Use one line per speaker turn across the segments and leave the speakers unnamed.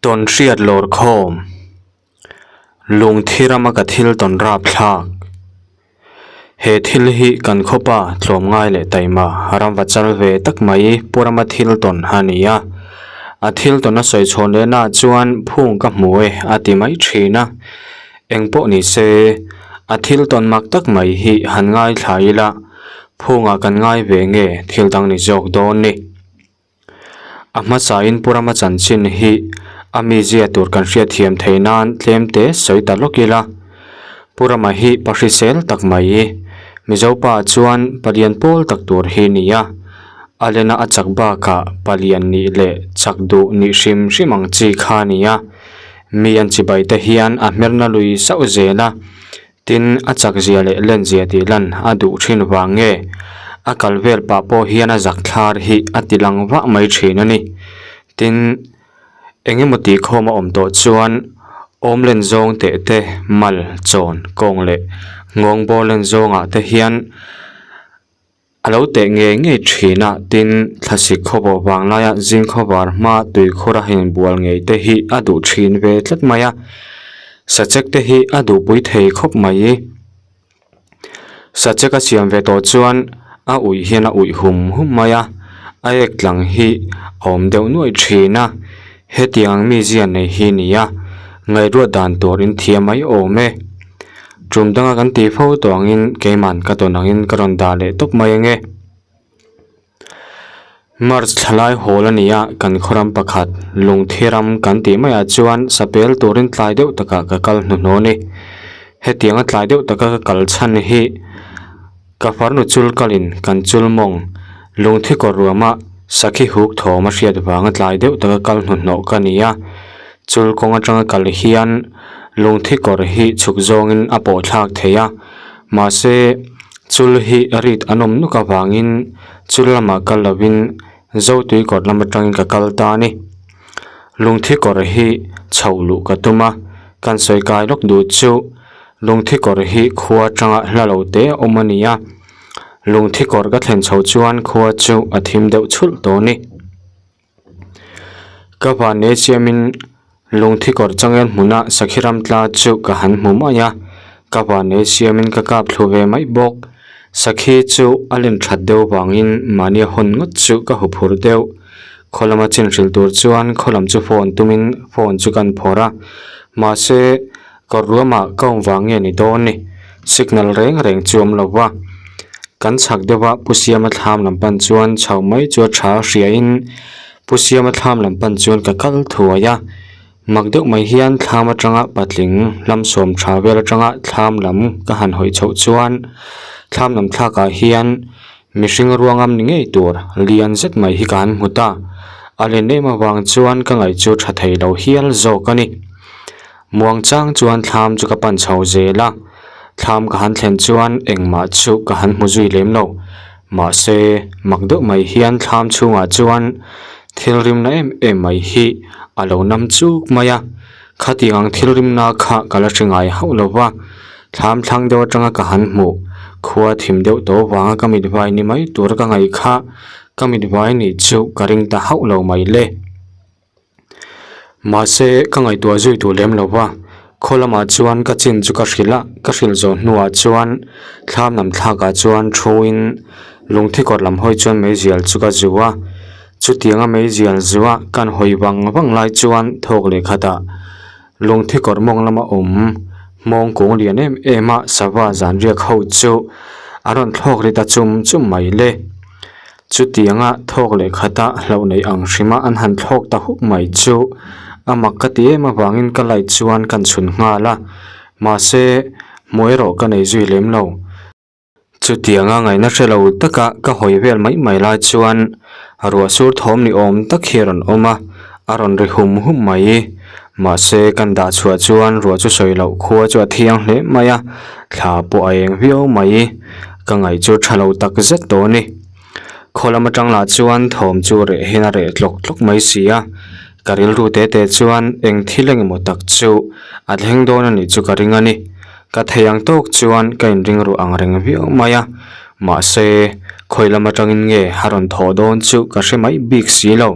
Tawnhriat lawrkhawm, Lungthi rama ka thil tawn rapthlak. He thil hi kan khawpa tlawmngai leh taima ramva chal ve tak mai Pu Rama thil tawn a ni a. A thil tawn a sawi chhawn leh naah chuan phung ka hmu e a ti mai thin a. Eng pawh ni se, a thil tawn mak tak mai hi han ngaithla ila phungah kan ngai ve nge thil dang ni zawk dawn ni. A hmasain Pu Rama chanchin hi a mizia tur kan hriatthiam theih nan tlem te sawi ta lawk ila. Pu Rama hi pa hrisel tak mai, Mizo pa chuan palian pawl tak tur hi ni a. A lena a chak bakah palian nih leh chak duh nih hrim hrim ang chi kha a ni a. Mi an chibai te hian a hmerna lui sauh zel a. Tin, a chakzia leh lenzia tih lan a duh thin vang nge, a kal vel pah pawh hian a zak thlar hi a ti lang vah mai thin a ni. Tin, eng emaw tih khawm a awm tawh chuan awm len zawng teh te, mal, chawn, kawng leh nghawng bawr len zawngah te hian A lo teh ngei ngei thin a, tin, thlasik khawvawh vang laia zing khawvar hma tuikhur a inbual ngei te hi a duh thin ve tlat mai a, sachek te hi a duhpui thei khawp mai. Sachek a siam ve tawh chuan a uih hian a uih hum hum mai a, a ek tlang hi a awm deuh nuaih thin a, hetiang mizia nei hi ni a, ngaihruat dan tur in thiam mai awm e. Tum danga kan tih fo tawh angin keiman ka tawn angin ka rawn dah leh tawp mai ange. March thlalai hawl a ni a, kan khawram pakhat Lungthi ram kan tih maiah chuan sapel turin tlai deuh takah ka kal hnuhnawh a ni. Hetianga tlai deuh taka ka kal chhan hi ka farnu chul kalin kan chul mawng Lungthi kawr ruama sakhi huk thawm a hriat vanga tlai deuh taka kal hnuhnawh ka ni a. Chul kawng atanga kal hian lungthi kawr hi chhuk zawngin a pawh thlak thei a, mahse chul hi rit an awm nuk avangin chul lamah kal lovin Zotui kawr lam atangin ka kal ta a ni. Lungthi kawr hi chhoh luh ka tum a, kan sawi kai lawk duh chu lungthi kawr hi khua atanga hla lo te a awm a ni a, lungthi kawr ka thlen chhoh chuan khua chu a thim deuh chhulh tawh a ni. Ka van nei siamin lungthi kawr changel hmuna sakhi ram tla chu ka han hmu mai a, ka van nei siamin ka kap thlu ve mai bawk. Sakhi chu a len that deuh vangin mahni a hawn ngawt chu ka hu phur deuh. Khaw lama chin hrilh tur chuan khaw lam chu phone tumin phone chu kan phawrh a, mahse kawr ruamah ka awm vang nge ni dawn ni, signal reng reng chu awm lo va. Kan chhak deuh a Pu Siama thlam lam pan chuan chho mai chu a tha hriain Pu Siama thlam lam pan chuan ka kal thuai a, mak deuh mai hian thlam atanga patling lam sawm tha vel atanga thlam lam ka han hawi chhoh chuan thlam lam thlakah hian mihring ruangam ni ngei tur lian zet mai hi ka han hmu ta, a len em avang chuan ka ngaih chu tha thei lo hial zawk a ni. Muang chang chuan thlam chu ka pan chho zel a, thlam ka han thlen chuan engmah chu ka han hmu zui lem lo. Mahse, mak deuh mai hian thlam chhungah chuan thil rimna em em mai hi a lo nam chuk mai a, khatiang ang thil rimna kha ka la hre ngai hauh lo va, thlam thlang deuh atanga ka han hmuh khua thim deuh tawh vanga ka mit vai ni mai tur ka ngaih kha ka mit vai nih chu ka ring ta hauh lo mai le. Mahse, ka ngaihtuah zui duh lem lo va, khaw lamah chuan ka chin chu ka hrilh a, ka hrilh zawh hnuah chuan thlam lam thlakah chuan thuin lungthi kawr lam hawi chuan meizial chu ka zu a, chutianga meizial zua kan hawi vang vang lai chuan thawk leh khatah lungthi kawr mawng lama awm hmawng kung lian em em a sava zanriak ho chu a rawn thlawk ri ta chum chum mai le. Chutianga thawk leh khata hlauh neih ang hrima an han thlawk ta huk mai chu a mak ka ti em avangin ka light chuan kan chhun nghal a, mahse hmuh erawh ka nei zui lem lo. Chutianga ngaihna hre lo taka ka hawi vel mai mai lai chuan ruah sur thawm ni awm tak hi a rawn awm a, a rawn ri hum hum mai. Mahse kan dah chhuah chuan ruah chu sawi loh khua chu a thiang hle mai a, thla pawh a eng viau mai. Ka ngaih chu tha lo tak zet tawh a ni. Khaw lam atang lah chuan thawm chu reh hian a reh tlawk tlawk mai si a, ka rilru te te chuan eng thil engemaw tak chu a thleng dawn a nih chu ka ring a ni. Ka thei ang tawk chuan ka inring ruh ang reng viau mai a, mahse khawi lam atangin nge a rawn thawh dawn chu ka hre mai bik si lo.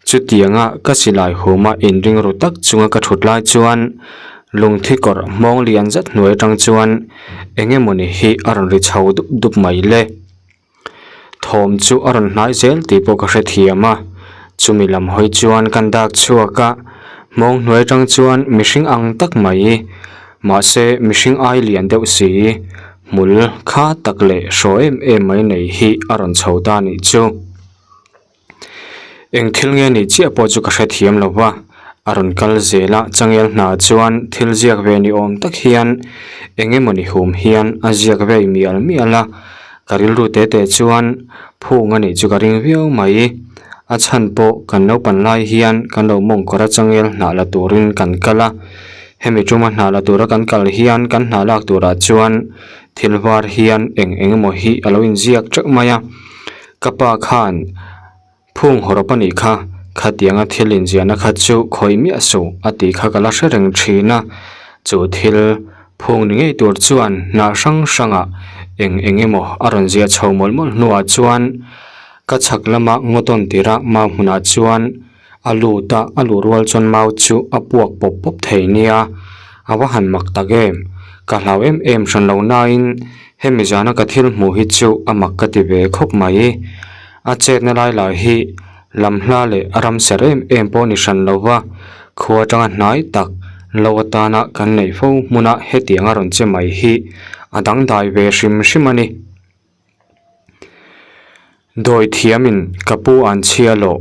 Chutianga ka silai huma inring ru tak chunga ka thut lai chuan lungthi kawrh hmawng lian zet hnuai atang chuan eng emawni hi a rawn ri chho dup dup mai le. Thawm chu a rawn hnai zel tih pawh ka hrethiam a, chumi lam hawi chuan kan dak chhuak a, hmawng hnuai atang chuan mihring ang tak mai, mahse mihring ai lian deuh si, hmul kha tak leh hraw em em mai nei hi a rawn chho ta nih chu. Eng thil nge nih chiah pawh chu ka hrethiam lo va, a rawn kal zel a, changel hna chuan thil ziak ve ni awm tak hian eng emawni hum hian a ziak vei mial mial a, ka rilru te te chuan phung a nih chu ka ring viau mai. A chhan pawh kan naupan lai hian kan lo mawngkawr a changel hnah la turin kan kal a, hemi tuma hnah la tura kan kal hian kan hnah lak turah chuan thil var hian eng eng emaw hi a lo inziak teuh mai a. Ka pa khan phung hawrawp a nih kha, khatianga thil inziahna kha chu khawih miah suh a tih kha ka la hre reng thin a, chu thil phung ni ngei tur chuan hnah hrang hrangah eng eng emaw a rawn ziah chho mawlh mawlh hnuah chuan ka chhak lama ngaw tawn tirah mau hmunah chuan a lut a, a luh rual chuan mau chu a puak pawp pawp thei nia, a va han mak tak em, ka hlau em em hran lo nain hemi zana ka thil hmuh hi chu a mak ka ti ve khawp mai, a chetna lai lah hi lam hla leh a ram ser em em pawh ni hran lo va, khua atanga hnai tak lo atana kan neih fo hmuna hetiang a rawn che mai hi a dangdai ve hrim hrim a ni. Dawi thiamin ka pu an chhia loh.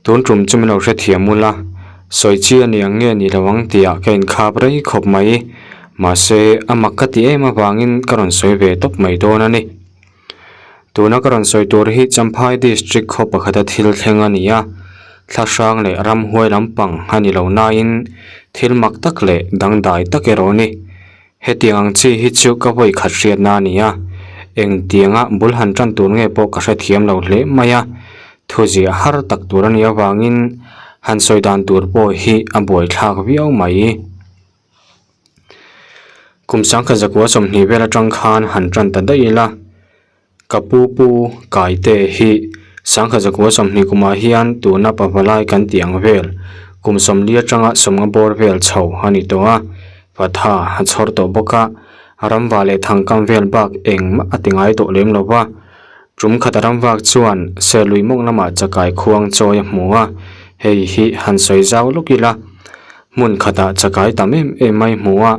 Tun tum chu min lo hrethiam ula, sawi chi a ni ang nge ni lo ang tihah ka inkhap rei khawp mai. Mahse, a mak ka ti em avangin ka rawn sawi ve tawp mai dawn a ni. Tuna ka rawn sawi tur hi Champhai District khaw pakhata thil thleng a ni a, thlahrang leh ramhuai lampang a ni lo nain thil mak tak leh dangdai tak erawh a ni. Hetiang ang chi hi chu ka vawi khat hriatna a ni a, engtianga bul han tan tur nge pawh ka hrethiam lo hle mai a, thuziah har tak tur a nih avangin han sawi dan tur pawh hi a buaithlak viau mai. Kum sangkhat zakua 20 vel atang khan han tan ta daih ila. Ka pu pu Kaite hi sangkhat zakua 20 kumah hian tuna pavalai kan tih ang vel kum 40 atanga 50 bawr vel chho a ni tawh a, patha a chhawr tawh bawk a, ramva leh thangkam vel bak engmah a ti ngai tawh lem lo va. Tum khat a ramvak chuan Serlui mawng lamah chakai khuang chawi a hmu a, hei hi han sawi zau lawk ila hmun khatah chakai tam em em mai hmu a,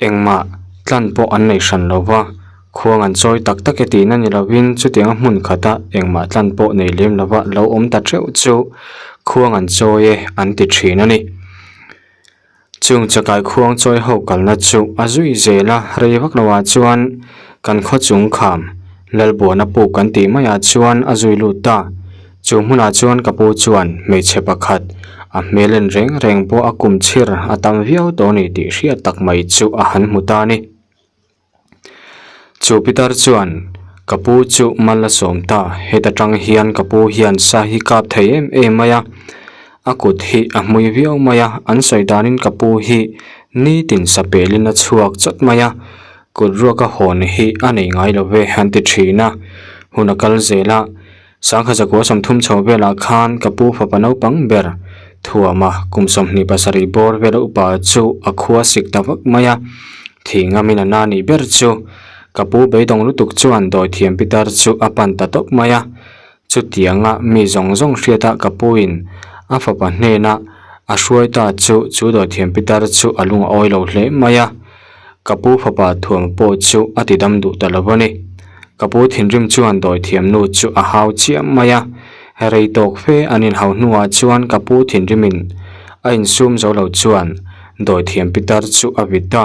Engmah tlan pawh an nei hran lo va, khuang an chawi tak tak e tihna ni lovin chutianga hmun khata engmah tlan pawh nei lem lova lo awm ta theuh chu khuang an chawi e an ti thin a ni. Chung chakai khuang chawi ho kalna chu a zui zel a, rei vak lovah chuan kan khaw chung kham Lalbuana puk kan tih maiah chuan a zui lut ta. Chu hmunah chuan ka pu chuan hmeichhe pakhat a hmel en reng reng pawh a kum chhir a tam viau tawh a ni tih hriat tak mai chu a han hmu ta a ni. Chu pitar chuan ka pu chu mal a sawm ta, heta tang hian ka pu hian sa hi kap thei em em mai a, a kut hi a hmui viau mai a, an sawi danin ka pu hi nitin sa pelin a chhuak chawt mai a, kut ruaka hawn hi a nei ngai lo ve an ti thin a, hun a kal zel a. Sangha zakua 30 chho velah khan ka pu fapa naupang ber Thuama kum 27 bawr vela upa chu a khua sik ta vak mai a, thih ngamin a na nih ber chu ka pu beidawng lutuk chuan dawithiam pitar chu a pan ta tawp mai a, chutianga mi zawng zawng hriata ka puin a fapa hnena a hruai ta chu chu dawithiam pitar chu a lung a awi lo hle mai a. Ka pu fapa thuam pawh chu a ti dam duh ta lo a ni. Ka pu thinrim chuan dawithiam nu chu a hau chiam mai a, rei tawk fe an inhau hnuah chuan ka pu thinrimin a insum zo lo chuan dawithiam pitar chu a vit a.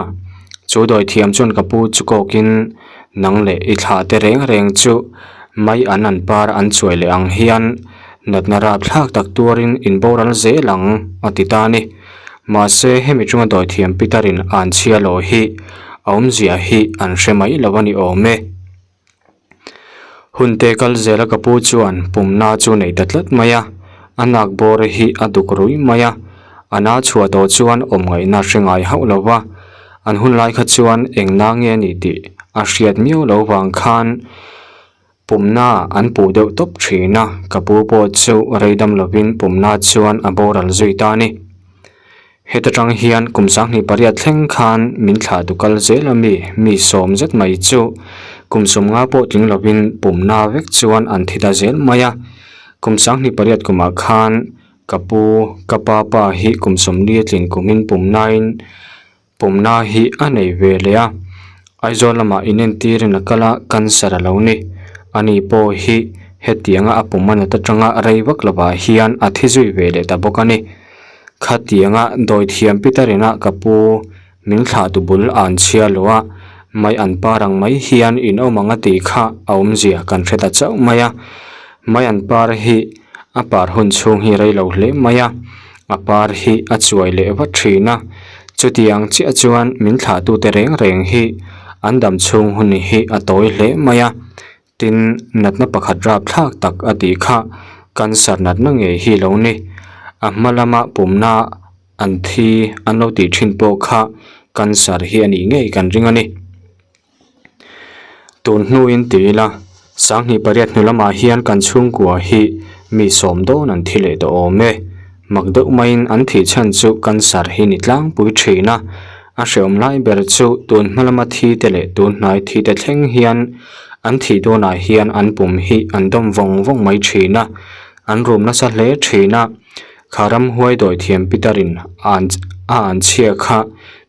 Chu dawithiam chuan ka pu chu kawkin nang leh i thlah te reng reng chu mai an an par an chuai leh ang hian natna rapthlak tak tuarin inboral zel ang a ti ta a ni. Mahse, hemi chunga dawithiam Peter-in an chhia loh hi a awmzia hi an hre mai lo a ni awm e. Hunte kal zela ka pu chuan pumna chu nei ta tlat mai a, a nak bawr hi a duk rui mai a, a na chhuah tawh chuan awm ngaihna hre ngai hauh lo va, an hun lai kha chuan eng na nge a ni tih a hriat miau lo vang khan. Pumna an puh deuh tawp thin a, ka pu pawh chu rei dam lovin pumna chuan a boral zui ta a ni. Heta tang hian kum 28 thleng khan min thlah tu kal zel a mi, mi sawm zet mai chu kum 50 pawh tling lovin pumna vek chuan an thi ta zel mai a. Kum 28 kumah khan ka pu, ka pa pa hi kum 40 a tlin kumin pumnain Pumna hi a nei ve leh a, Aizawl lamah inentirin a kal a, cancer a lo ni. Ani pawh hi hetianga a pum a nat atanga rei vak lovah hian a thi zui ve leh ta bawk a ni. Khatianga dawithiam Peter ina ka pu min thlah tu bul a an chhia lo a, mai an par ang mai hian in awm ang a tih kha a awmzia kan hre ta chauh mai a. Mai an par hi a par hun chhung hi rei lo hle mai a. A par hi a chuai leh vat thin a, chutiang chiah chuan min thlahtute reng reng hi an dam chhung hun hi a tawi hle mai a, tin natna pakhat rapthlak tak a tih kha cancer natna ngei hi lo ni. A hma lama pumna an thi an lo tih thin pawh kha cancer hi a nih ngei kan ring a ni. Tun hnuin ti ila, 28 hnu lamah hian kan chhungkua hi mi sawm dawn an thi leh tawh awm e. Mak deuh maiin an thih chhan chu cancer hi ni tlangpui thin a, a hreawm lai ber chu tun hma lama thi te leh tun hnai thi te thleng hian an thih dawnah hian an pum hi an dawm vawng vawng mai thin a, an rum nasa hle thin a. Kha ramhuai dawithiam Peter-in a an chhia kha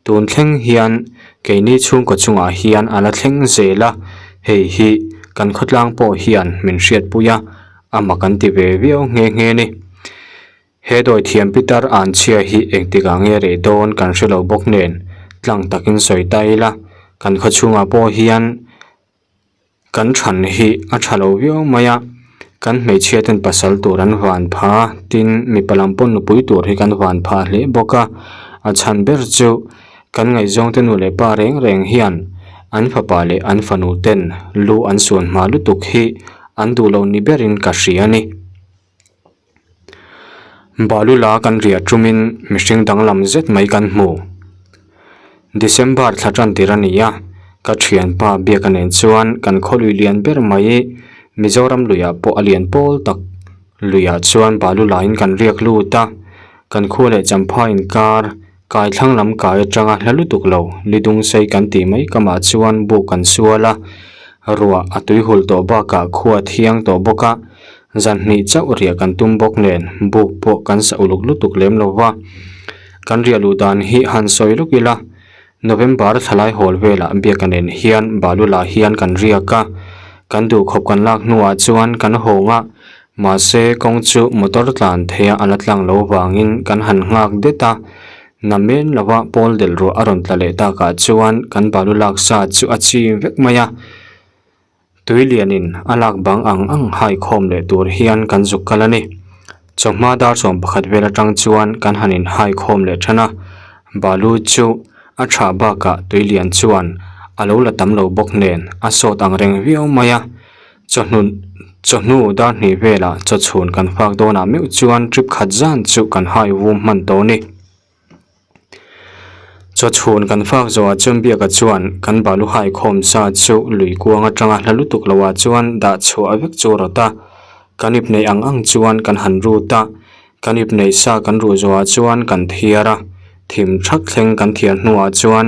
tun thleng hian keini chhungkaw chungah hian a la thleng zel a, hei hi kan khawtlang pawh hian min hriatpui a, a mak an ti ve viau nghe nghe ni. He dawithiam Peter an chhia hi engtikah nge reh dawn kan hre lo bawk nen tlang takin sawi ta ila, kan khawchhungah pawh hian Kan than hi a tha lo viau mai a, kan hmeichhia ten pasal tur an van pha a, tin mipa lam pawn nupui tur hi kan van pha hle bawk a, a chhan ber chu kan ngaihzawng te nu leh pa reng reng hian an fapa leh an fanu ten lu an suan hma lutuk hi an duh lo ni berin ka hria a ni. Balula kan riah tumin mihring danglam zet mai kan hmu. December thla tan tir a ni a, ka thianpa Biaka nen chuan kan khaw lui lian ber mai Mizoram luiah pawh a lian pawl tak luiah chuan Balula in kan riak lut a, kan khua leh Champha inkar kai thlang lam kai atanga hla lutuk lo lidung sei kan tih mai kamah chuan buk kan sual a, ruah a tuihul tawh bakah khua thiang tawh bawk a. Zan hnih chauh riah kan tum bawk nen buk pawh kan sa uluk lutuk lem lo va, kan riah luh dan hi han sawi luk ila, November thlalai hawl velah biaka nen hian Balula hian kan riak a, kan duhkhawp kan lak hnuah chuan kan hawng a, mahse kawng chu motor tlan theia a la tlang lo vangin kan han nghak det a, namen lova pawl delh ruah a rawn tla leh takah chuan kan balu lak sa chu a chim vek mai a. Tui lianin a lak bang ang ang hai khawm leh tur hian kan zuk kal a ni. Chawhma dar 11 vel atang chuan kan han in hai khawm leh than a, balu chu a tha bakah tui lian chuan a lo la tam lo bawk nen a sawt ang reng viau mai a. Chawhnu chawhnu dar hnih velah chawchhun kan fak dawnah meuh chuan trip khat zan chu kan hai vum hman tawh a ni. Chawchhun kan fak zawhah chuan Biaka chuan kan balu hai khawm sa chu lui kuang atanga hla lutuk loah chuan dah chhuah vek chu a rawt a, kan ip neih ang ang chuan kan han rut a, kan ip neih sa kan ruh zawhah chuan kan thiar a, thim thak thleng kan thiar hnuah chuan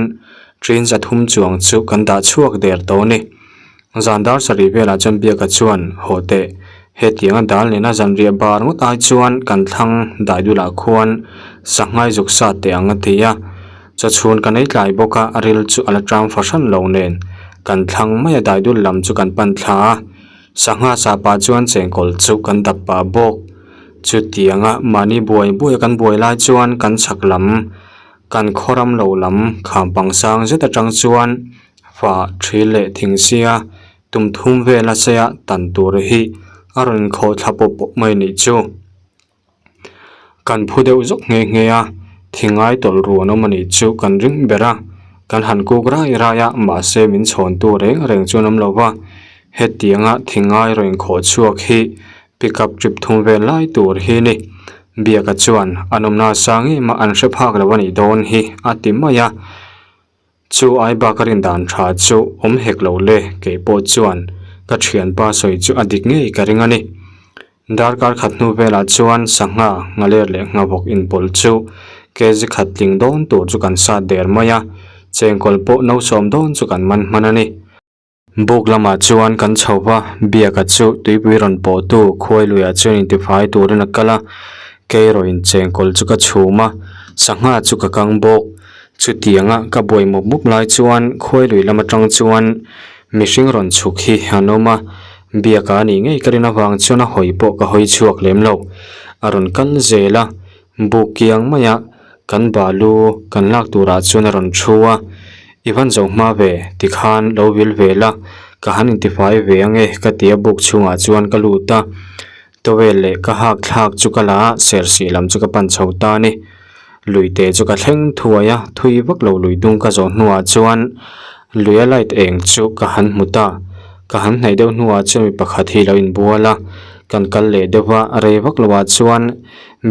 train zathum chuang chu kan dah chhuak der tawh a ni. Zan dar sarih velah chuan Biaka chuan haw teh, hetianga dal nena zanriah bar ngawt ai chuan kan thlang dai dulah khuan sanghai zuk sa teh ang a ti a. Chawchhun kan ei tlai bawk a, a ril chu a la tang fahran lo nen kan thlang mai a dai dul lam chu kan pan thla a. Sangha sa pah chuan chengkawl chu kan dap pah bawk. Chutianga mahni buai buai a kan buai lai chuan kan chhak lam kan khawram lo lam kham pang sang zet atang chuan Fa thi leh thing sia tum thum vel a seia tan tur hi a rawn inkhawh thla pawp pawp mai nih chu. Kan phu deuh zawk nghe nghe a, thingai tawlh ruan awm a nih chu kan ring ber a, kan han kuk rai rai a mahse min chhawntu reng reng chuan awm lo va, hetianga thingai rawn inkhawh chhuak hi pick up trip thum vel lai tur hi ni. Biaka chuan an awmna sang em a an hre phak lo a nih dawn hi a ti mai a. Chu ai bak a rin dan tha chu awm hek lo le, kei pawh chuan Ka thianpa sawi chu a dik ngei ka ring a ni. Darkar khat hnu velah chuan sangha, nghaler leh nghavawk inpawlh chu kg khat tling dawn tur chu kan sat der mai a, chengkawl pawh no sawm dawn chu kan man hman a ni. Buk lamah chuan kan chho va, Biaka chu tuipui rawn pawhtu Khuailuiah chuan intifai turin a kal a, Keirawin chengkawl chu ka chhum a, sangha chu ka kang bawk. Chutianga ka buai mup mup lai chuan Khuailui lam atang chuan mihring rawn chhuk hi an awm a, Biaka a nih ngei ka rin avang chuan a hawi pawh ka hawi chhuak lem lo. A rawn kal zel a, Buk kiang maia kan balu kan lak turah chuan a rawn thu a, I van zo hma ve tikhan lo vil ve la, ka han intifai ve ange ka ti a buk chhungah chuan ka lut a, towel leh ka hak thlak chu ka la a, sersih lam chu ka pan chho ta a ni. Luite chu ka thleng thuai a, thui vak lo lui dung ka zawh hnuah chuan luia light eng chu ka han hmu ta, ka han hnaih deuh hnuah chuan mi pakhat hi lo inbual a, kan kal leh deuh a, rei vak loah chuan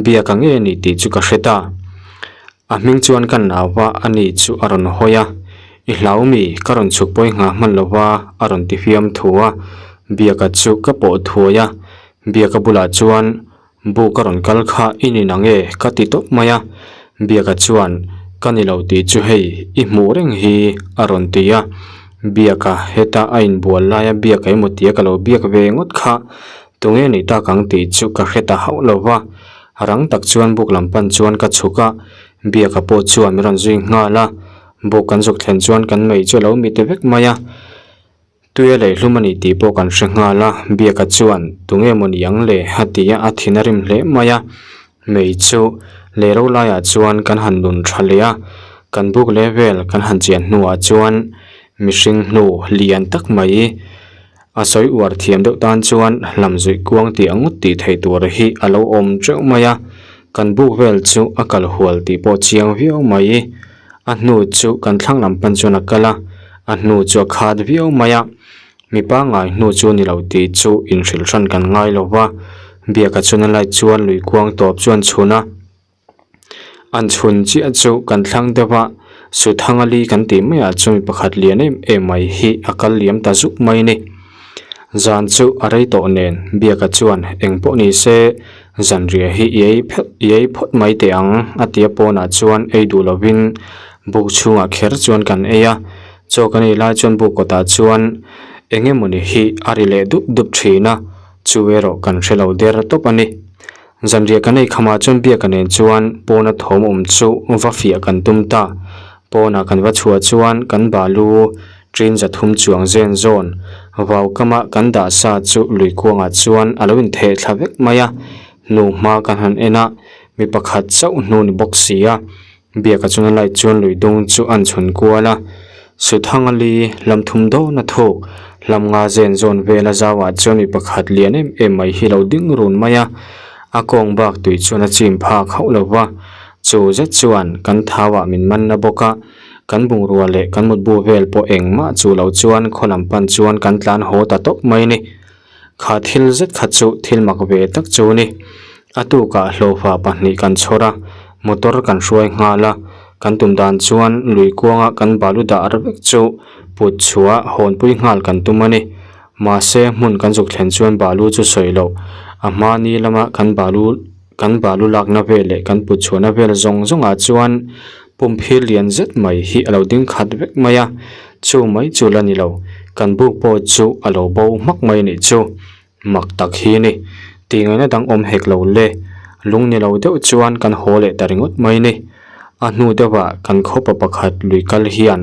Biak ang nge ni tih chu ka hre ta. A hming chuan ka nau va a ni chu a rawn hawi a, I hlau mi, ka rawn chhuk pawi nghah hman lo va a rawn ti fiam thu a. Biaka chu ka pawh thuai a, Biaka bulah chuan Bu ka rawn kal kha i ni nang e ka ti tawp mai a. Biaka chuan Ka ni lo tih chu hei i hmuh reng hi a rawn ti a. Biaka heta a inbual laia Biaka emaw tia ka lo biak ve ngawt kha Tunge nih tak ang tih chu ka hre ta hauh lo va, rang tak chuan buk lam pan chuan ka chhuk a, Biaka pawh chuan min rawn zui nghal a, buk kan zuk thlen chuan kan mei chu a lo mit vek mai a, tui a leihlum a ni tih pawh kan hre nghal a, Biaka chuan tunge maw ni ang le a ti a, a thin a rim hle mai a, mei chu leh ro laiah chuan kan han nun tha leh a, kan buk leh vel kan han chian hnuah chuan mihring hnu lian tak mai A sawi uar thiam deuh tan chuan hlam zuih kuang tih ang ngawt tih theih tur hi a lo awm teuh mai a, kan buk vel chu a kal hual tih pawh chiang viau mai. A hnu chu kan thlang lam pan chuan a kal a, a hnu chu a khat viau mai a, mi pangngai hnu chu a ni lo tih chu inhrilh hran kan ngai lo va, biaka chuan a light chuan lui kuang tawp chuan chhun a. An chhun chiah chu kan thlang deuh a, Suthangali kan tih maiah chuan mi pakhat lian em em mai hi a kal liam ta zuk mai a ni. Zan chu a rei tawh nen Biaka chuan eng pawh ni se zanriah hi i ei phelh i ei phawt mai teh ang a ti a pawnah chuan ei duh lovin buk chhungah kher chuan kan ei a, chaw kan ei lai chuan buk kawtah chuan eng emawni hi a ri leh dup dup thin a, chu erawh kan hre lo der tawp a ni. Zanriah kan ei khamah chuan Biaka nen chuan pawna thawm awm chu va fiah kan tum ta. Pawnah kan va chhuah chuan kan balu ṭin zathum chuang zen zawn vau kama kan dah sa chu lui kuangah chuan a lo intheh thla vek mai a. Hnu hma kan han en a, mi pakhat chauh hnu ni bawk si a. Biaka chuan a light chuan lui dung chu an chhun kual a, Suthanga li lam thum dawn a thuk, hlam nga zen zawn vel a zauah chuan mi pakhat lian em em mai hi lo ding run mai a, a kawng bak tui chuan a chim phak hauh lo va, chu zet chuan kan thauah min man na bawk a, kan bungrua leh kan mutbu vel pawh engmah chu lo chuan khaw lam pan chuan kan tlan haw ta tawp mai a ni. Kha thil zet kha chu thil mak ve tak chu ni. A tukah hlawhfa pahnih kan chhawr a, motor kan hruai nghal a, kan tum dan chuan lui kuanga kan balu dah ar vek chu put chhuah hawnpui nghal kan tum a ni. Mahse hmun kan zuk thlen chuan balu chu sawi loh, a hmani lama kan balu kan balu lakna vel leh kan put chhuahna vel zawng zawngah chuan pumphir lian zet mai hi a lo ding khat vek mai a, chu mai chu la ni lo, kan buk pawh chu a lo bo hmak mai a nih chu, mak tak hi a ni, tih ngaihna dang awm hek lo le, lung ni lo deuh chuan kan haw leh ta ringawt mai a ni. A hnu deuhah kan khawpa pakhat lui kal hian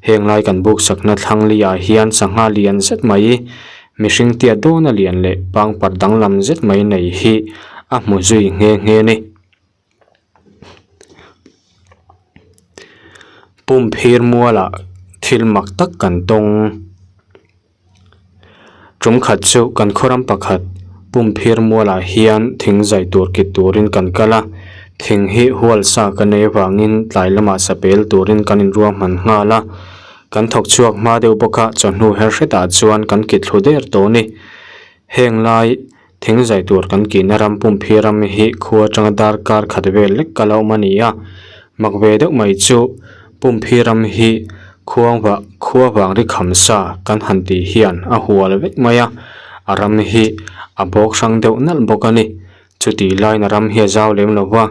heng lai kan buk sakna thlang liah hian sangha lian zet mai Mihring tiat dawna lian leh pangpar danglam zet mai nei hi a hmu zui nghe nghe a ni. Pumphir mualah thil mak tak kan tawng. Tum khat chu kan khawram pakhat pumphir mualah hian thing zai tur kit turin kan kal a, thing hi hual sa ka nei avangin tlai lamah sapel turin kan inruahman nghal a. Kan thawk chhuak hma deuh bawk a, chawhnu her hretah chuan kan kit thlu der tawh a ni. Heng lai thing zai tur kan kihna ram pumphir ram hi khua atanga darkar khat vel lek ka lo awm a ni a, mak ve deuh mai chu pumphir ram hi Khuangva khua vang ri kham sa kan han tih hian a hual vek mai a, a ram hi a bawk hrang deuh nalh bawk a ni. Chutih laiin a ram hi a zau lem lo va,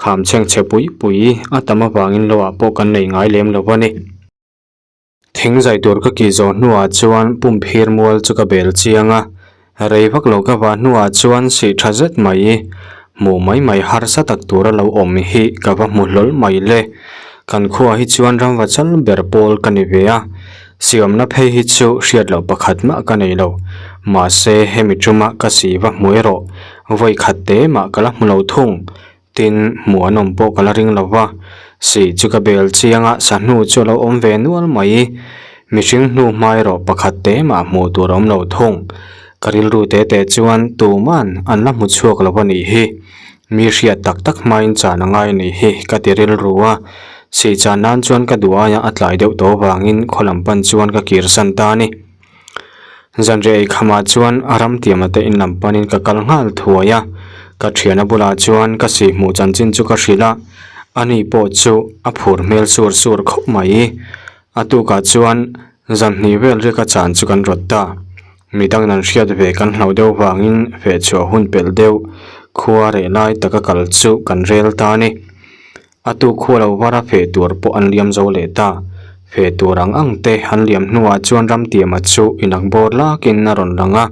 kham chhengchhe pui pui a tam avangin lo ah pawh kan nei ngai lem lo a ni. Thing zai tur ka kih zawh hnuah chuan pumphir mual chu ka bel chiang a, rei vak lo ka vah hnuah chuan sih tha zet mai, hmuh mai mai harsa tak tura lo awm hi ka va hmu hlawl mai le. Kan khuaah hi chuan ramva chal ber pawl ka ni ve a, siamna phei hi chu hriat loh pakhat mah ka nei lo. Mahse hemi tuma ka sih va hmu erawh vawi khat te mah ka la hmu lo thung. Tin, hmuh an awm pawh ka la ring lo va, sih chu ka bel chiang a, sahnu chu a lo awm ve nual mai. Mihring hnu hma erawh pakhat te mah hmuh tur a awm lo thung. Ka rilru te te chuan tuman an la hmu chhuak lo a nih hi. Mi hriat tak tak hmain chan a ngai a nih hi ka ti rilru a. Sih chan nan chuan ka duh aia a tlai deuh tawh avangin khaw lam pan chuan ka kirsan ta a ni. Zanriah ei khamah chuan a ram tiama te in lam panin ka kal nghal thuai a, ka thiana bulah chuan ka sih hmuh chanchin chu ka hrilh a, ani pawh chu a phur hmel sur sur khawp mai. A tukah chuan zan hnih vel riaka chan chu kan rawt ta. Midang an hriat ve kan hlauh deuh vangin fehchhuah hun pelh deuh khua reh lai taka kal chu kan rel ta a ni. A tu khua lo vara feh tur pawh an liam zo leh ta. Feh tur ang ang te an liam hnuah chuan Ramtiama chu inak bawr lakin a rawn lang a,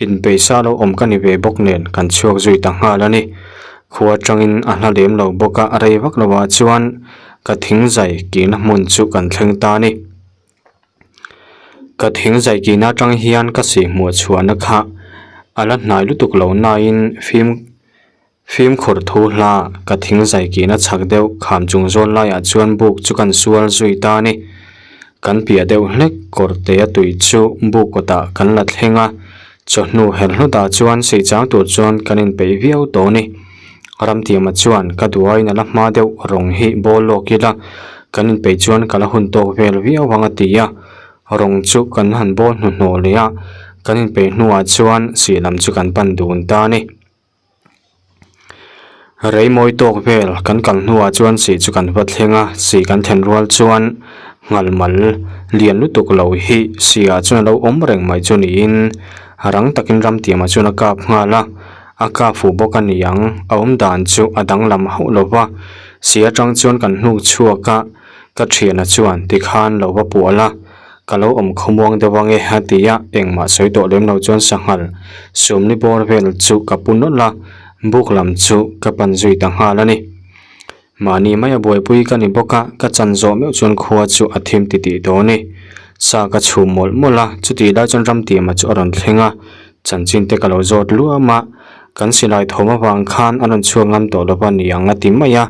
inpeisa lo awm ka ni ve bawk nen kan chhuak zui ta nghal a ni. Khua atangin a hla lem lo bawk a, rei vak lovah chuan ka thingzai kihna hmun chu kan thleng ta a ni. Ka thingzai kihna atang hian ka sihhmuh chhuahna kha a la hnai lutuk lo nain fim. Fimkhur thu hla ka thing zai kihna chhak deuh kham chung zawl laiah chuan buk chu kan sual zui ta a ni. Kan piah deuh hlek kawr te a tui chu buk kawtah kan la thleng a, chawhnu her hlutah chuan seichang tur chuan kan inpeih viau tawh a ni. Ramtiama chuan ka duaiin a la hma deuh rawng hi bawl lawk ila kan inpeih chuan ka la hun tawk vel viau ang a ti a, rawng chu kan han bawl hnuhnawh leh a, kan inpeih hnuah chuan sih lam chu kan pan dun ta a ni. Rei mawi tawk vel kan kal hnuah chuan sih chu kan va thleng a, sih kan thlen rual chuan nghal mal lian lutuk lo hi sih ah chuan a lo awm reng mai chu niin rang takin ramtiamah chuan a kap nghal a, a kap fuh bawk a ni ang, a awm dan chu a danglam hauh lo va, sih atang chuan kan hnuk chhuak a, ka thiana chuan tikhan lo va pual a. Ka lo awm khawmuang deuh ange a ti a, engmah sawi tawh lem lo chuan sanghal sumni bawr vel chu ka pu nawlh a, buk lam chu ka pan zui ta nghal a ni. Mahni mai a buaipui ka ni bawk a, ka chan zawh meuh chuan khua chu a thim titih tawh a ni. Sa ka chhum mawlh mawlh a, chutih lai chuan Ramtiama chu a rawn thleng a, chanchin te ka lo zawt luam a, kan silai thawm avang khan a rawn chhuak ngam tawh lo va ni ang a ti mai a.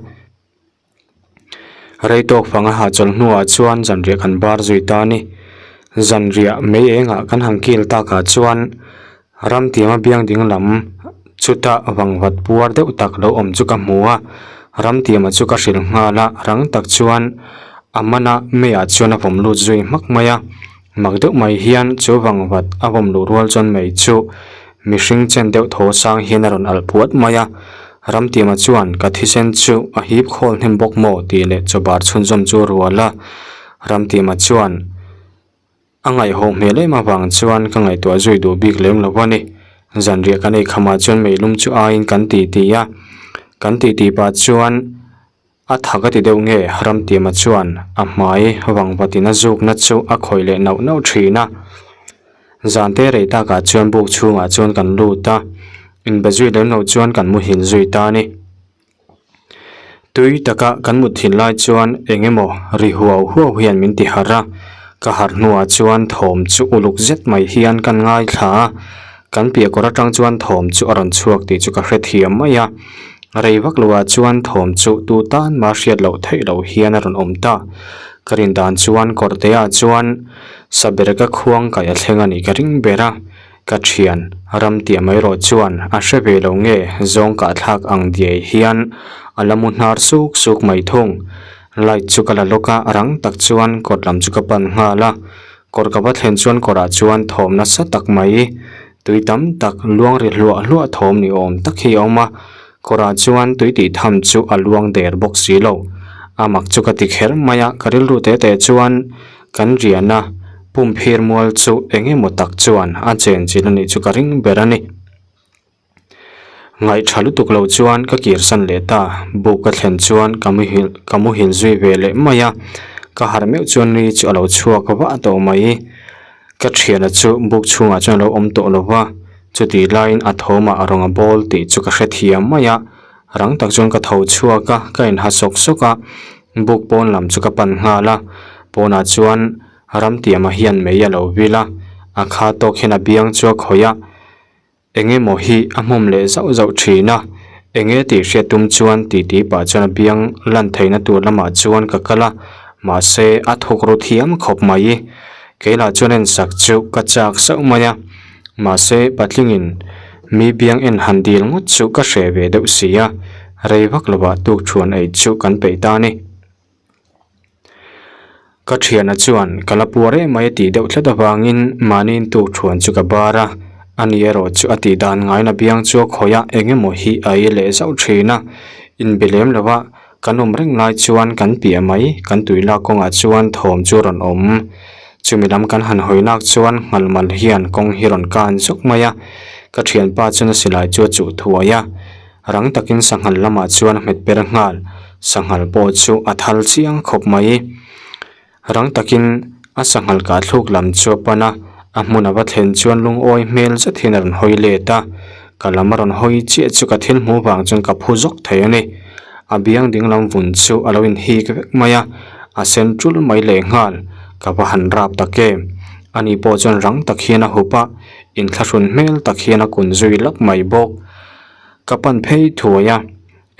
Rei tawk fang a hahchawlh hnuah chuan zanriah kan bar zui ta a ni. Zanriah mei engah kan han kil takah chuan ramtiama biang ding lam chuta vangvat puar deuh tak lo awm chu ka hmu a, ramtiama chu ka hrilh nghal a, rang tak chuan a mana meiah chuan a vawm lut zui hmak mai a. Mak deuh mai hian chu vangvat a vawm luh rual chuan mei chu mihring chen deuh thaw sang hian a rawn alh puat mai a. Ramtiama chuan ka thisen chu a hip khawl hnem bawk maw tih leh chawbar chhunzawm chu a rual a. Ramtiama chuan a ngaihawh hmel em avang chuan ka ngaihtuah zui duh bik lem lo a ni. Zanriah kan ei khamah chuan meilum chu aiin kan titi a, kan titi pah chuan A tha ka ti deuh nge Ramtiama chuan a hmai vangvatin a zukna chu a khawih leh nauh nauh thin a. Zan te rei takah chuan buk chhungah chuan kan lut a, inbe zui lem lo chuan kan muhil zui ta a ni. Tui taka kan mut thin lai chuan eng emaw ri huau huau hian min ti harh a, ka harh hnuah chuan thawm chu uluk zet mai hian kan ngaithla a, kan piah kawr atang chuan thawm chu a rawn chhuak tih chu ka hrethiam mai a. Rei vak loah chuan thawm chu tu tan mah hriat loh theih loh hian a rawn awm ta. Ka rin dan chuan kawrteah chuan Sabereka khuang kaih a thleng a nih ka ring ber a, ka thian ram tih mai erawh chuan a hre ve lo nge zawng kahthlak ang diai hian a la mu hnar suk suk mai thung. Light chu ka la lawk a, rang tak chuan kawt lam chu ka pan nghal a, kawr ka va thlen chuan kawrah chuan thawm nasa tak mai Tui tam tak luang ri hluah hluah thawm ni awm tak hi a awm a, kawrah chuan tui tih tham chu a luang der bawk si lo. A mak chu ka ti kher mai a, ka rilru teh teh chuan kan riahna pumphir mual chu eng emaw tak chuan a chenchilh a nih chu ka ring ber a ni. Ngaih tha lutuk lo chuan ka kirsan leh ta, buk ka thlen chuan ka muhil ka muhil zui ve leh mai a, ka harh meuh chuan nui chu a lo chhuak vah tawh mai. Ka thiana chu buk chhungah chuan a lo awm tawh lo va, chutih laiin a thawmah a rawn a bawl tih chu ka hrethiam mai a, rang tak chuan ka tho chhuak a, ka inha sawk sawk a, buk pawn lam chu ka pan nghal a, pawnah chuan ramtiama hian mei a lo vil a, a kha tawk hian a biang chu a khawih a. Eng emaw hi a hmawm leh zauh zauh thin a, eng nge tih hriat tum chuan titi pah chuan a biang lan theihna tur lamah chuan ka kal a, mahse a thawk ru thiam khawp mai. Kei lah chuan en sak chu ka chak sauh mai a, mahse patlingin mi biang en han dil ngawt chu ka hreh ve deuh si a, rei vak lovah tuk thuan ei chu kan peih ta a ni. Ka thiana chuan ka la puar em mai a tih deuh tlat avangin mahni in tuk thuan chu ka bar a, ani erawh chu a tih dan ngaina biang chu a khawih a, eng emaw hi a ei leh zauh thin a, inbe lem lo a, kan awm reng lai chuan kan piah mai, kan tui lak kawngah chuan thawm chu a rawn awm. Chumi lam kan han hawi nak chuan nghalmal hian kawng hi rawn kan zawk mai a, ka thianpa chuan a silai chu a chuh thuai a. Rang takin sanghal lamah chuan a hmet per nghal, sanghal pawh chu a thal chiang khawp mai. Rang takin a sanghal kah thluk lam chu a pan a, a hmun a va thlen chuan lungawi hmel zet hian a rawn hawi let a, ka lam a rawn hawi chiah chu ka thil hmuh vang chuan ka phu zawk thei a ni. A biang dinglam vun chu a lo inhik vek mai a, a sen tul mai lehnghal, ka va han rap tak em. Ani pawh chuan rang tak hian a hup a, inthlahrun hmel tak hian a kun zui lap mai bawk. Ka pan phei thuai a,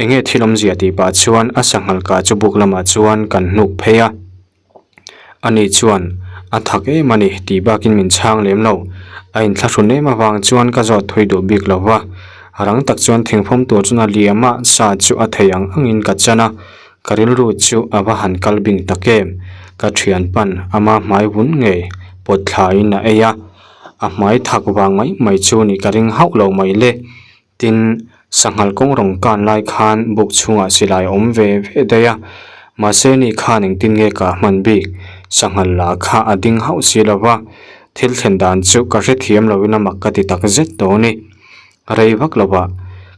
enge thil awmzia tih pah chuan a sanghal kah chu buk lamah chuan kan hnuk phei a. Ani chuan a thak em a ni tih bakin min chhang lem lo, a inthlahrun em avang chuan ka zawt thui duh bik lo va. Rang tak chuan thingfawm tur chuan a liam a, sa chu a thei ang angin ka chan a, ka rilru chu a va han kal bing tak em. Ka thian pan ama hmai vun ngei pawt thlaiin a ei a. A hmai thak vang mai mai chu nih ka ring hauh lo mai le. Tin, sanghal kawng rawng kan lai khan buk chhungah silai a awm ve ve daih a. Mahse ni khan engtin nge ka hman bik? Sanghal lah kha a ding hauh si lo va, thil thlen dan chu ka hrethiam loin a mak ka ti tak zet tawh a ni. Rei vak lovah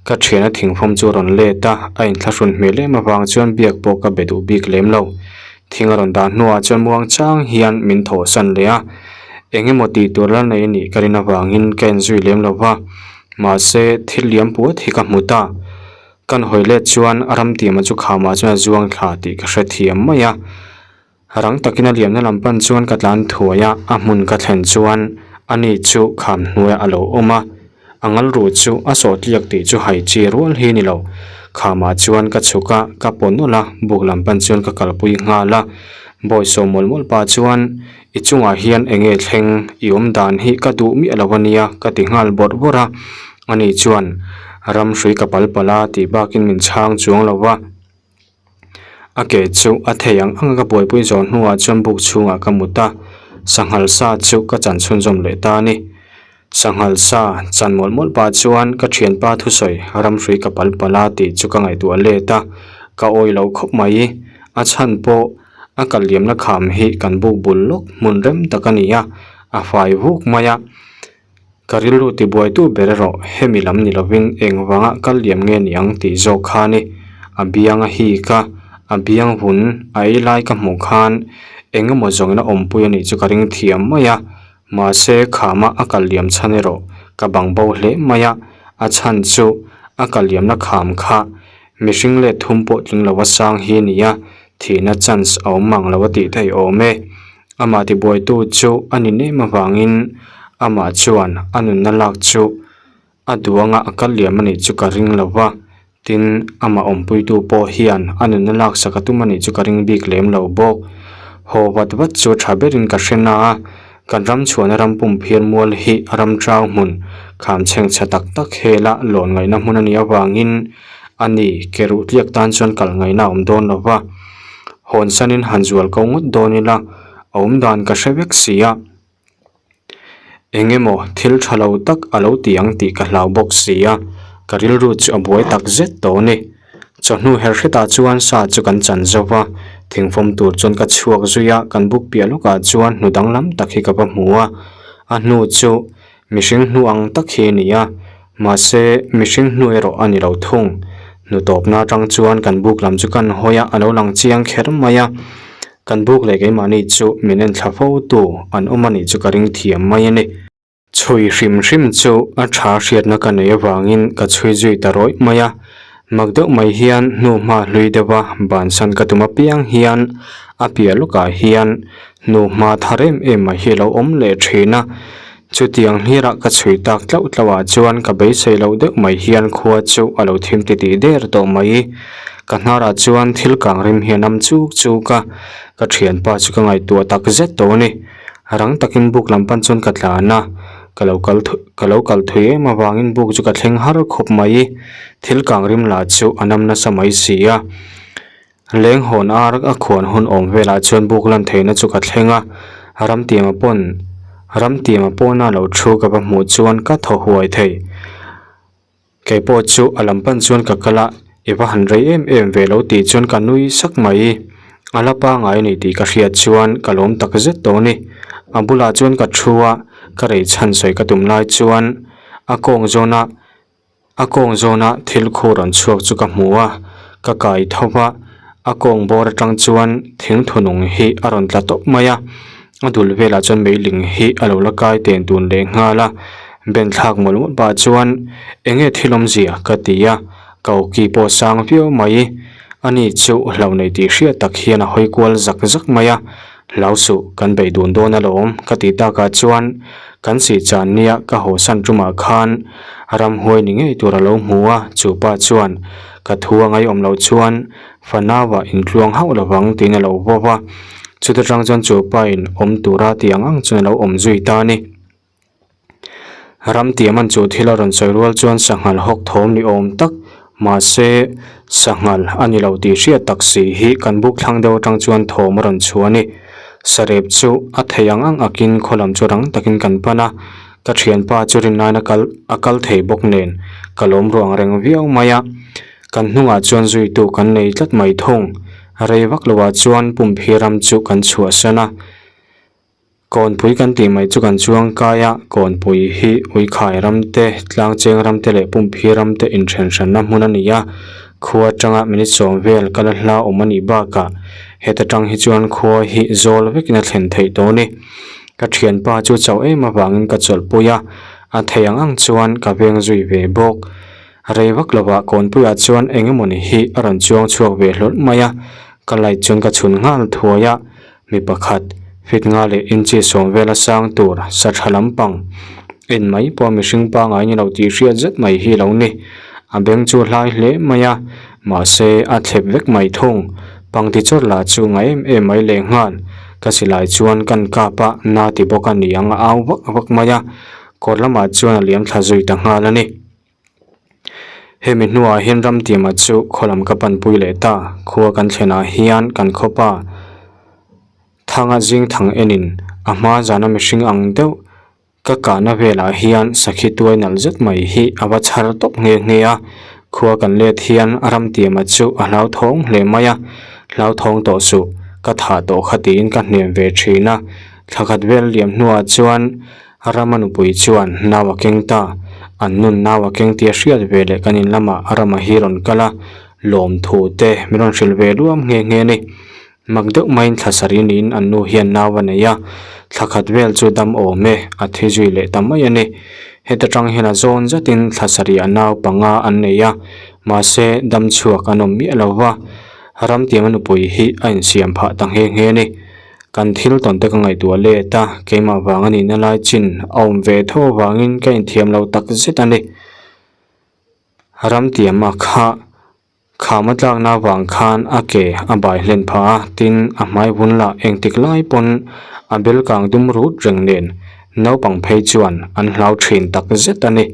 ka thiana thingfawm chu a rawn let a, a inthlahrun hmel em avang chuan biak pawh ka be duh bik lem lo. Thing a rawn dah hnuah chuan muang chang hian min thawhsan leh a, eng emaw tih tur la nei anih ka rin avangin ka enzui lem lo va, mahse thil liam puat hi ka hmu ta. Kan hawi let chuan ramtiama chu khamah chuan a zuang thla tih ka hrethiam mai a. Rang takin a liamna lam pan chuan ka tlan thuai a, a hmun ka thlen chuan ani chu kham hnuaiah a lo awm a, a ngal ruh chu a sawh tliak tih chu hai chi rual hi ni lo. Khamah chuan ka chhuk a, ka paw nawlh a, buk lam pan chuan ka kalpui nghal a. Bawi sawm mawlh mawlh pah chuan, I chungah hian eng nge thleng? I awm dan hi ka duh miah lo a nia, ka ti nghal bawrh bawrh a. Ani chuan, Ram hrui ka pal palh a tih bakin min chhang chuang lo va. A ke chu a thei ang ang a ka buaipui zawh hnuah chuan buk chhungah ka mut a, sanghal sa chu ka chan chhunzawm leh ta a ni. Sanghal sa chan mawlh mawlh pah chuan ka thianpa thusawi ramhrui ka pal palh a tih chu ka ngaihtuah let a, ka awi lo khawp mai. A chhan pawh a kal liamna kham hi kan buk bul lawk hmun rem tak a ni a, a fai vuk mai a. Ka rilru tibuaitu ber erawh hemi lam ni lovin engvanga kal liam nge ni ang tih zawk kha a ni. A biang a hik a, a biang vun a ei lai ka hmuh khan eng emaw zawngin a awmpui a nih chu ka ring thiam mai a, mahse khama a kal liam chhan erawh ka bang bo hle mai a, a chhan chu a kal liamna kham kha mihring let thum pawh tling lo a sang hi a ni a, thihna chance a awm mang lo a tih theih awm e. Amah tibuaitu chu a ni nem avangin amah chuan a nunna lak chu a duh anga a kal liam a nih chu ka ring lo va, tin amah awmpuitu pawh hian a nunna lak sak a tum a nih chu ka ring bik lem lo bawk. Haw vat vat chu tha berin ka hre na a, kan ram chhuahna ram pum phiar mual hi ram trau hmun kham chhengchhe tak tak hela lawn ngaihna hmun a nih avangin a ni ke ruh tliak tan chuan kal ngaihna a awm dawn lo va. Hawn sanin han zual ko ngawt dawn ila, a awm dan ka hre vek si a. Eng emaw thil tha lo tak a lo ti ang tih ka hlau bawk si a, ka rilru chu a buai tak zet tawh a ni. Chawhnu her hretah chuan sa chu kan chan zo va, thingfawm tur chuan ka chhuak zui a, kan buk piah lawkah chuan hnu danglam tak hi ka va hmu a, a hnu chu mihring hnu ang tak hi a ni a, mahse mihring hnu erawh a ni lo thung. Hnu tawpna atang chuan kan buk lam chu kan hawi a, a lo lang chiang kher mai a, kan buk leh keimahni chu min en thla fo tu an awm a nih chu ka ring thiam mai a ni. Chhui hrim hrim chu a tha hriatna ka nei avangin ka chhui zui ta rawih mai a, mak deuh mai hian hnu hma hlui deuha bansan ka tum apiang hian a piah lawkah hian hnu hma thar em em mai hi a lo awm leh thin a, chutiang hlirah ka chhui tak tlauh tlauhah chuan ka beisei loh deuh mai hian khua chu a lo thim titih der tawh mai. Ka hnarah chuan thil kang rim hian am chuk chuk a, ka thianpa chu ka ngaihtuah tak zet tawh a ni. Rang takin buk lam pan chuan ka tlan a, ka lo kal ka lo kal thui em avangin buk chu ka thleng har khawp mai. Thil kang rim lah chu a nam nasa mai si a. Leng hawn ar a khuan hun awm velah chuan buk lan theihna chu ka thleng a, ramtiama pawn ramtiama pawna lo thu ka va hmuh chuan ka thaw huai thei. Kei pawh chu a lam pan chuan ka kal a, i va han rei em em ve lo tih chuan ka nui sak mai. A la pangai a ni tih ka hriat chuan ka lawm tak zet tawh a ni. A bulah chuan ka thu a, ka rei chhan sawi ka tum lai chuan a kawng zawna a kawng zawna thil khu rawn chhuak chu ka hmu a, ka kai tho va, a kawng bawr atang chuan thingthunung hi a rawn tla tawp mai a. A dul velah chuan meiling hi a lo la kai ten tun leh nghal a, ben thlak mawlh mawlh pah chuan eng nge thil awmzia ka ti a, ka awki pawh sang viau mai. Ani chu hlau nei tih hriat tak hian a hawi kual zak zak mai a, Hlau suh, kan beih dun dawn alawm ka tih takah chuan kan sih chan nia ka hawsan tumah khan ramhuai ni ngei tur a lo hmu a, chu pa chuan ka thu a ngaihawm loh chuan Fanau-ah intluang hauh lovang tiin a lo vawp a, chuta tang chuan chu pain awm tura tih ang ang chuan a lo awm zui ta a ni. Ram tiam an chu thil a rawn sawi rual chuan sanghal hawk thawm ni awm tak, mahse sanghal a ni lo tih hriat tak si hi kan buk thlang deuh atang chuan thawm a rawn chhuah a ni. Sarep chu a thei ang ang akin khaw lam chu rang takin kan pan a, ka thianpa chu rinnain a kal a kal thei bawk nen ka lawm ruang reng viau mai a. Kan hnungah chuan zuitu kan nei tlat mai thung. Rei vak loah chuan Pumphi ram chu kan chhuahsan a. Kawnpui kan tih mai chu kan chuang kai a, Kawnpui hi Uikhai ram te, Tlangcheng ram te leh Pumphi ram te inthen hranna hmun a ni a. Khua atanga minute sawm vel kal a hla awm a nih bakah heta tang hi chuan khua hi zawl vekin a thlen theih tawh a ni. Ka thianpa chu chauh em avangin ka chawlhpui a, a thei ang ang chuan ka veng zui ve bawk. Rei vak lovah Kawnpuiah chuan eng emawni hi a rawn chuang chhuak ve hlawlh mai a, ka light chuan ka chhun nghal thuai a, mi pakhat fit nga leh inchi sawm vela sang tur sa tha lampang en mai pawh mihring pangai ni lo tih hriat zet mai hi lo ni. A beng chu hlai hle mai a, mahse a thlep vek mai thung. Pangti chawr lah chu nga em em mai leh nghal, ka silai chuan kan kap a, na ti bawk a ni ang a au vak vak mai a, kawr lamah chuan a liam thla zui ta nghal a ni. Hemi hnuah hian Ramtiama chu khaw lam ka panpui leh ta, khua kan thlenah hian kan khawpa thanga zing thang enin a hma zana mihring ang deuh ka kahna velah hian sakhi tuai nalh zet mai hi a va chhar tawp nghe nghe a, khua kan let hian Ramtiama chu a hlauthawng hle mai a, hlauthawng tawh suh, ka thah tawh kha tiin ka hnem ve thin a, thla khat vel liam hnuah chuan Rama nupui chuan nau a keng ta, an nun nau a keng tia hriat ve leh kan in lamah Rama hi rawn kal a, lawmthu te min rawn hrilh ve luam nghe nghe a ni. Mak deuh maiin thla sarih niin an nu hian nau a nei a, thla khat vel chu dam awm e, a thi zui leh ta mai a ni. Heta tang hian a zawn zatin thla sarih a nau panga an nei a, mahse dam chhuak an awm miah lo va, Ramtianga nupui hi a insiam phah ta nghe nghe a ni. Kan thil tawn te ka ngaihtuah let a, keimah vang a nihna lai chin a awm ve tho avangin ka inthiam lo tak zet a ni. Ramtiama kha kham a tlakna avang khan a ke a bai hlen phah a, tin a hmai vun lah engtik lai pawn a bel kang dum rut reng nen naupang phei chuan an hlau thin tak zet a ni.